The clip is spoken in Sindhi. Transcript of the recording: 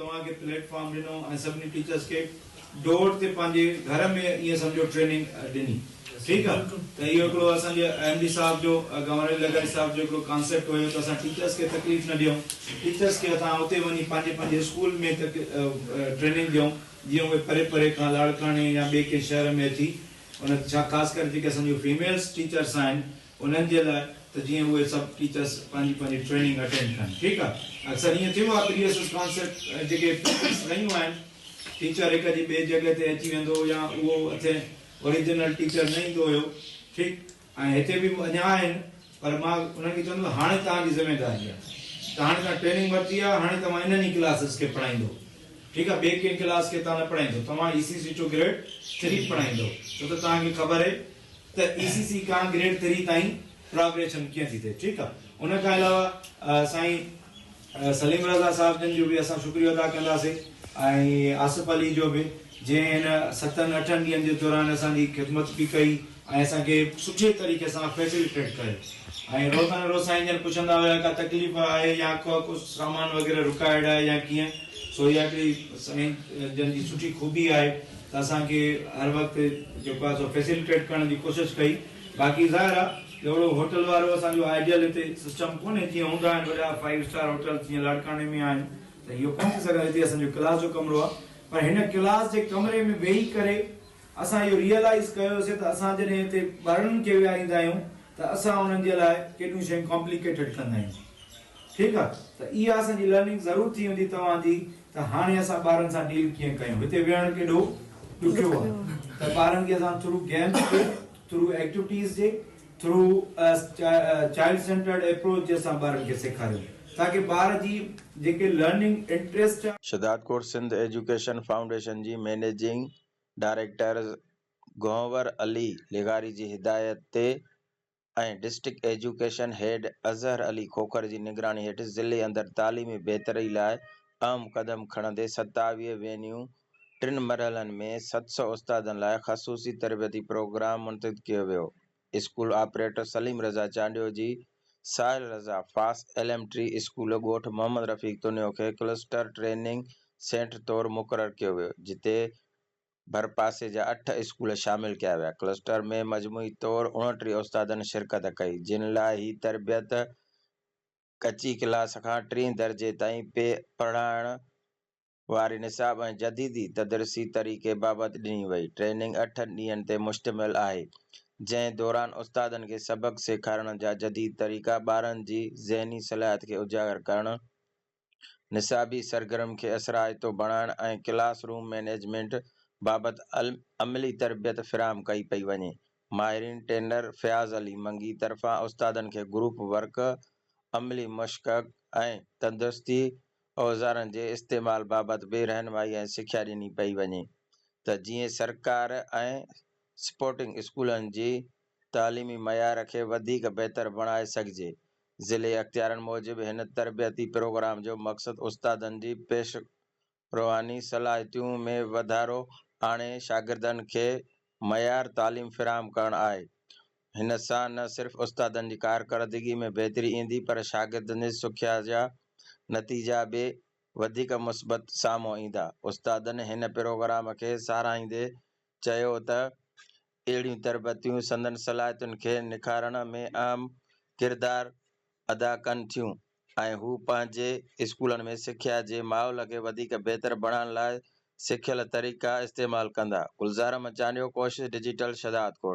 توهان کي پليٽ فارم ڏنو ۽ سڀني ٽيچرس کي ڊور تي پنهنجي گهر ۾ ائين سمجهو ٽريننگ ڏني ٺيڪ آ ته اهو هڪڙو اسان جي ايم ڊي صاحب جو گورنر علي لغاري صاحب جو هڪڙو ڪانسيپٽ هيو ته اسان ٽيچرس کي تڪليف نه ڏيون، ٽيچرس کي اسان اتي وڃي پنهنجي پنهنجي اسڪول ۾ ٽريننگ ڏيون جيئن اهي پري پري کان لاڙڪاڻي يا ٻئي ڪنهن شهر ۾ اچي ان ڇا خاص ڪري جيڪي اسان جون فيميلز ٽيچرس آهن انهن جي لاء ته جيئن اهي سڀ ٽيچرس پنهنجي پنهنجي ٽريننگ اٽينڊ ڪن ٺيڪ آ اڪثر ائين ٿيو آ پريويس ڪانسيپٽ جيڪي پريڪٽس رهيون آهن ٽيچر هڪ جي ٻئي جڳهه تي اچي ويندو هو يا اهو اٿي اوريجنل ٽيچر نه ايندو هيو ٺيڪ ۽ هتي به اڃا آهن پر مان انهن کي چوندس هاڻي توهان جي ذميداري آهي ته هاڻي توهان ٽريننگ ورتي آهي هاڻي توهان انهن ئي ڪلاسز کي پڙهائيندو ٺيڪ آهي ٻئي ڪنهن ڪلاس کي توهان نه پڙهائيندو توهان اي سي سي ٽو گريڊ ٿري پڙهائيندو ڇو ته توهان کي خبر آهي ته اي سي سي کان گريڊ ٿري تائين پراگريشن ڪيئن ٿي ٿئي ٺيڪ آهي ان کان علاوه سائين سليم رضا صاحب جن جو به اسان شڪريو ادا ڪنداسين ۽ آصف علي جو به جنهن هن ستن اٺن ڏينهن جي دوران اسان جي خدمت به ڪئي ۽ اسان کي سٺي طريقي سان فيسليٽيٽ ڪيو ۽ روزانه روز سائين جن پڇندا هيا ڪا تڪليف آهي يا ڪو ڪو سامان وغيره رڪائرڊ آهي يا ڪيئن سو اها هڪڙي سائين جن جي سٺي خوبي آهي ته اسان کي هر وقت جيڪو آهي سو فيسليٽيٽ ڪرڻ جي ڪوشش ڪئي باقي ظاهر آهي اهڙو هوٽل وارو اسان جو آئيڊيل هتي سسٽم ڪونهي جيئن هوندا آهن وڏا فائيو اسٽار هوٽلز جيئن لاڙڪاڻي ۾ آهن ته اهو ڪونه ٿي سگهندو هتي اسان جو ڪلاس جو ڪمرو آهي پر هن ڪلاس جي ڪمري ۾ ويهي ڪري اسان اهو ريئلائيز ڪيوسي ته اسان جڏهن هتي ٻارڙن کي ويهاريندا آهيون ته اسان انهن جي لاء ڪيڏيون شيون ڪامپليڪيٽيڊ ڪندا آهيون ٺيڪ آهي ته اها اسان جي لرننگ ضرور ٿي ويندي توهان جي ته هاڻي اسان ٻارن سان ڊيل ڪيئن ڪيون هتي ويهڻ ڪيڏو ڏکيو آهي ته ٻارن کي اسان ٿرو گيمز جي ٿرو ايڪٽيوٽيز جي ٿرو چائلڊ سينٽرڊ ايپروچ جي اسان ٻارن کي سيکاريون تاڪه ٻار جي جيڪي learning interest. Shahdadkot Sindh education foundation جي مئنيجنگ ڊائريڪٽر گهنور علي لغاري جي هدايت تي ۽ district education head Azhar Ali Khokhar جي نگراني هيٺ ضلعي اندر تعليمي بهتري لاء اهم قدم کڻندي 27 وينيون ٽن مرحلن ۾ 700 استادن لاء خصوصي تربيتي پروگرام منعقد ڪيو ويو. اسڪول آپريٽر سليم رضا چانڊيو جي ساحل رضا فاس ايليمنٽري اسڪول ڳوٺ محمد رفيق تنيو کي ڪلسٽر ٽريننگ سينٽر طور مقرر ڪيو ويو، جتي ڀرپاسي جا اٺ اسڪول شامل ڪيا ويا. ڪلسٽر ۾ مجموعي طور 29 استادن شرڪت ڪئي، جن لاء هي تربيت ڪچي ڪلاس کان ٽئين درجي تائين پڙهائڻ واري نصاب ۽ جديدي تدريسي طريقي بابت ڏني وئي. ٽريننگ اٺن ڏينهن تي مشتمل آهي، جنهن دوران استادن کي سبق سيکارڻ جا جديد طريقا، ٻارن جي ذهني صلاحيت کي اجاگر ڪرڻ، نصابي سرگرمين کي اثرائتو بڻائڻ ۽ ڪلاس روم مئنيجمينٽ بابت عملي تربيت فراهم ڪئي پئي وڃي. ماهرين ٽرينر فياض علي منگي طرفان استادن کي گروپ ورڪ، عملي مشق ۽ تندرستي اوزارن جي استعمال بابت به رهنمائي ۽ سکيا ڏني پئي وڃي ته جيئن سرڪار ۽ سپورٽنگ اسڪولن جي تعليمي معيار کي وڌيڪ بهتر بڻائي سگهجي. ضلعي اختيارين موجب هن تربيتي پروگرام جو مقصد استادن جي پيشرواني صلاحيتون ۾ واڌارو آڻي شاگردن کي معيار تعليم فراهم ڪرڻ آهي. هن سان نه صرف استادن جي ڪارڪردگي ۾ بهتري ايندي پر شاگردن جي سکيا جا نتيجا به وڌيڪ مثبت سامهون ايندا. استادن هن پروگرام کي ساراهيندي چيو ته اهڙيون تربيتون سندن صلاحيتن کي نکارڻ ۾ اهم ڪردار ادا ڪن ٿيون ۽ هو پنهنجي اسڪولن ۾ سکيا جي ماحول کي وڌيڪ بهتر بڻائڻ لاء سکيل طريقا استعمال ڪندا. گلزار احمد چانڊيو، ڪوشش ڊجيٽل، شهدادڪوٽ.